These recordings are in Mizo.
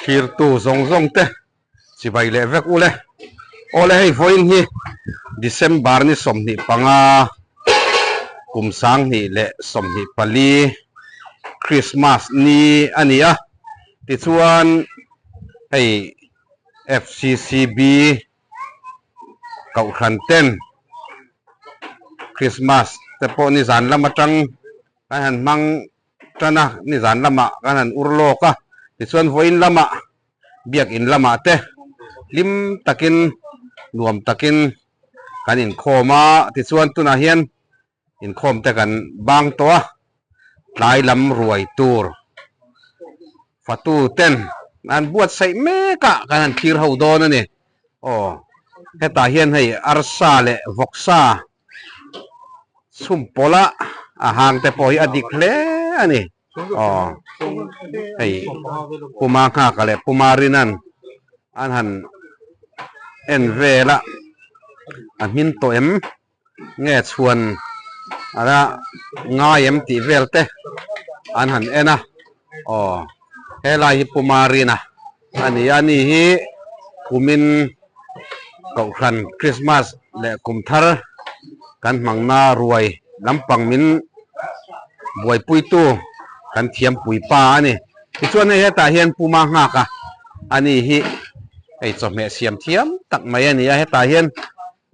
Thlirtu zawng zawng te chibai leh vek ule. Awle hei vawiin hi December ni 25 kum 2024 Christmas ni a ni a, tichuan hei FCCB Kohhran ten Christmas te pawh nizan lam atang kan han hmang tan a, nizan lamah kan han ur lawk a, tichuan vawiin lamah biakin lamah te hlim takin nuam takin kan inkhawm a, tichuan tunah hian inkhawm te kan bang tawh a, tlai lam ruai tur fatu ten an buatsaih mek a kan han thlir ho dawn a ni. Aw hetah hian hei arsa leh vawksa chhum pawlh a a hang te pawh hi a dik hle a ni. Aw hei Puma Nghaka leh Puma Rinan an han en vel a, a hmin tawh em? Nge chhuan ala ngai em tih vel te an han en a, aw helai hi Puma Rina a ni a, ani hi kumin Kohhran Krismas leh kum thar kan hmangna ruai lampang min buaipuitu kan thiampui pa a ni. Tichuan hei hetah hian Puma nghak a, ani hi hei chawhmeh siam thiam tak mai a ni a, hetah hian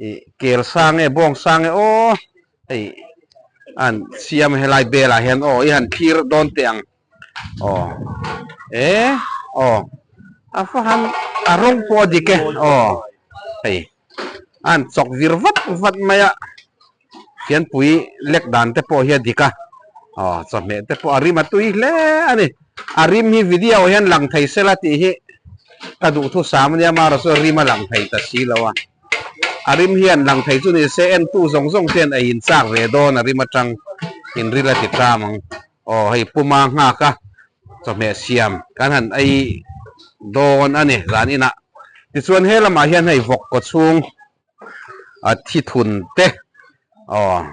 Ih kel sang e bawng sang e aw hei an siam helai belah hian aw i han thlir dawn teh ang aw e aw a va han a rawng pawh a dik e aw hei a han chawk vir vat vat mai a fianpui lek dan te pawh hi a dik a aw chawhmeh te pawh a rim a tui hle a ni a rim hi video hian lang thei sela tih hi ka duhthusam ania amaherawhchu a rim a lang thei ta si lo a. A rim hian lang thei chu ni se entu zawng zawng te hian ei in chak ve dawn a rim atang in ril a ti tram ang. Aw hei puma nghak a chawhmeh siam kan han ei dawn a ni zan inah. Tichuan he lamah hian hei vawk kaw chhung a thi thun te aw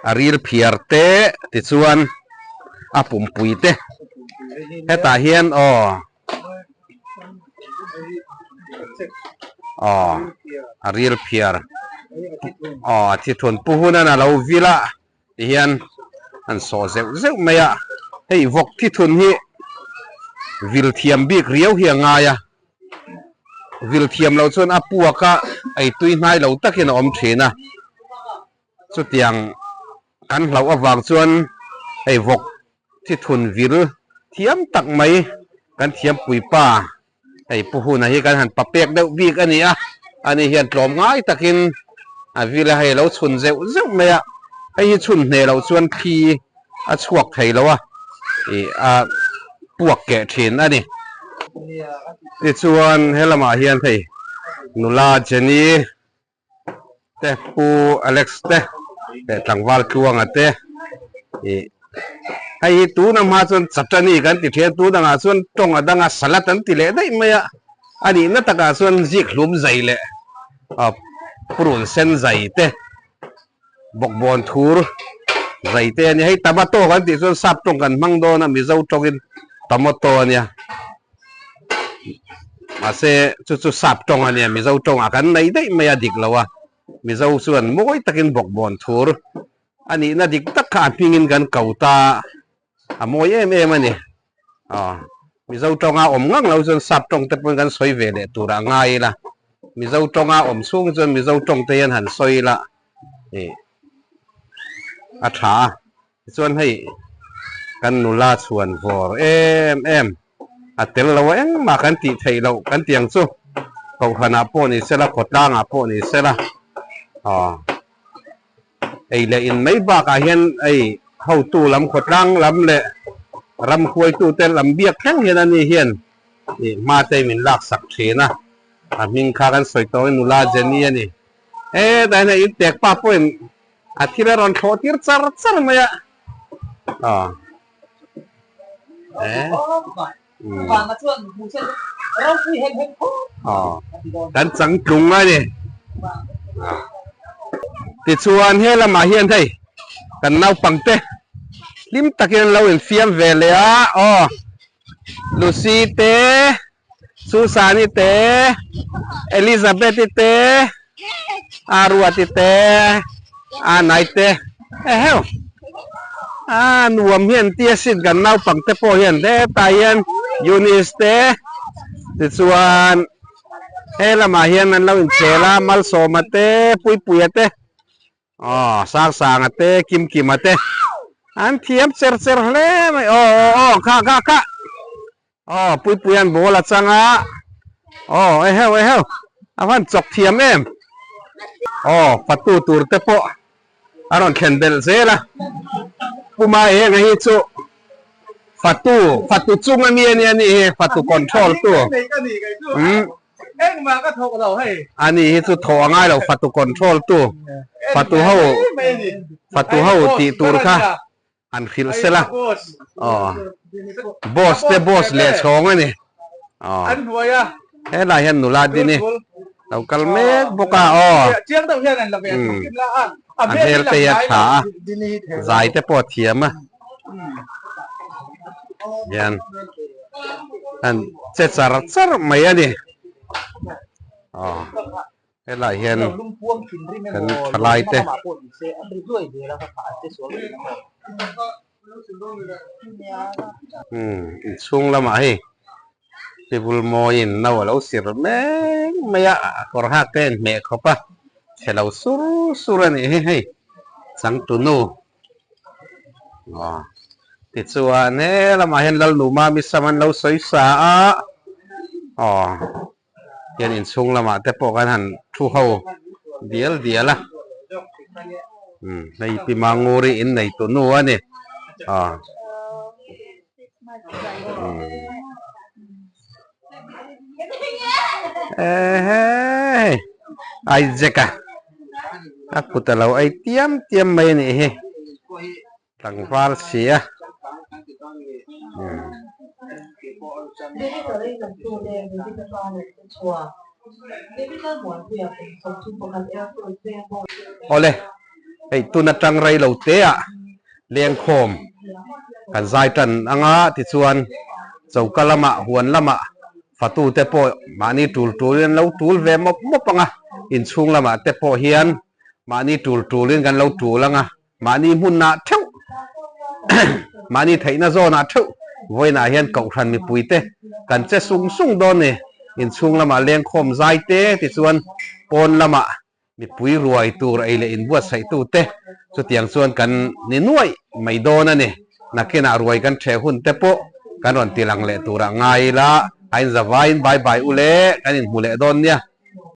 a ril phiar te tichuan a pumpui te hetah hian aw aw a ril phiar aw a thi thun pu hun a lo vil a tihian an sawh zeuh zeuh mai a hei vawk thi thun hi vil thiam bik riau hi a ngai a. Vil thiam loh chuan a puak a, ei tui hnai lo takin a awm thin a. Chutiang kan hlauh avang chuan hei vawk thi thun vil thiam tak mai kan thiampui pa hei Pu Huna hi kan han papek deuh bik a ni a, ani hian tlawm ngai takin a vil a hei a lo chhun zeuh zeuh mai a, hei hi chhun hneh loh chuan thli a chhuak thei lo a, ih a puak keh thin a ni. Tichuan he lamah hian hei nula Jenny te Pu Alex te leh tlangval Tluanga te ih hei hi tuna hma chuan chutney kan ti thin a, tun angah chuan tawng a danga salad an ti leh daih mai a, a nihna takah chuan zik hlum zai leh purun sen zai te. Bawkbawn thur zai te a nia, hei tomato kan tih chuan sap tawng kan hmang dawn a, Mizo tawngin tomato a nia. Mahse chu chu sap tawng a nia, Mizo tawngah kan nei daih mai a dik lo a, Mizo chuan mawi takin bawkbawn thur a nihna dik tak kha a hmingin kan ko ta a mawi em em a ni. Aw, Mizo tawnga awm ngang lo chuan sap tawng te pawhin kan sawi ve leh tur a ngai ila, Mizo tawnga awm chhung chuan Mizo tawng te hian han sawi ila ih a tha a, tichuan hei kan nula chhuan vawr em em a tel lo a engmah kan tih theih loh kan tih ang chu Kohhranah pawh ni sela khawtlangah pawh ni sela aw. Ei leh in mai bakah hian ei hotu lam khawtlang lam leh ram hruaitute lam biak thleng hian ani hian ih hma te min laksak thin a, a hming kha kan sawi tawh in nula Jenny a ni. Hetah hian hei in tek pa pawhin a thil a rawn thlawh tir char char mai a, aw e Aw kan changtlung a ni. Tichuan he lamah hian hei kan naupang te hlim takin an lo infiam ve leh a aw. Lucy te Susan-i te Elizabeth-i te Aruati te Anai te eheu a nuam hian tia sin kan naupang te pawh hian hetah hian Eunice te tichuan he lamah hian an lo inchel a Malsawma te Puipuia te Aw Sangsanga te Kimkima te an thiam cher cher hle mai aw aw aw kha kha kha aw Puipuia'n ball a chang a aw eheu eheu a van chawk thiam em aw fatu tur te pawh a rawn thlen belh zel a Puma enga hi chu fatu fatu chung a mi a nia nih hi fatu control tu umm. Engmah ka thawk lo hei. Ani hi chu thawh a ngai lo fatu control tu fatu ho fatu ho tih tur kha an hrilh sela aw boss te boss leh chhawng a ni aw helai hian nula dini lo kal mek bawk a aw a hmel te hi a tha a zai te pawh a thiam a. Hian an che char char mai a ni aw helai hian kan thalai te umm inchhung lamah hei table mawiin no a lo sir mek mai a a kawr hak te a inhmeh khawp a chhe lo sur sur a nih hi hei changtunu. Aw tichuan he lamah hian Lalnuma misam an lo sawi sa a aw hian inchhung lamah te pawh kan han thu ho dial dial a umm hei pi Manguri in nei tu nu a ni aw umm ehe Isaac a. A kut a lo ei tiam tiam mai a nih hi tlangval si a. Awle hei tun atang rei lo te ah lengkhawm kan zai tan anga tichuan choka lamah huan lamah Fatu te pawh mahni tul tulin an lo tul ve mawp mawp ang a, inchhung lamah te pawh hian mahni tul tulin kan lo tul ang a, mahni hmunah theuh mahni theihna zawnah theuh vawiinah hian kohhran mipui te kan che sung sung dawn ni. Inchhung lamah lengkhawm zai te tichuan pawn lamah mipui ruai tur ei leh inbuatsaihtu te chutiang chuan kan ni nuaih mai dawn a ni. Nakinah ruai kan ṭheh hun te pawh kan rawn ti lang leh turah ngai ila, a inzavaiin bye bye u le, kan inhmu leh dawn nia.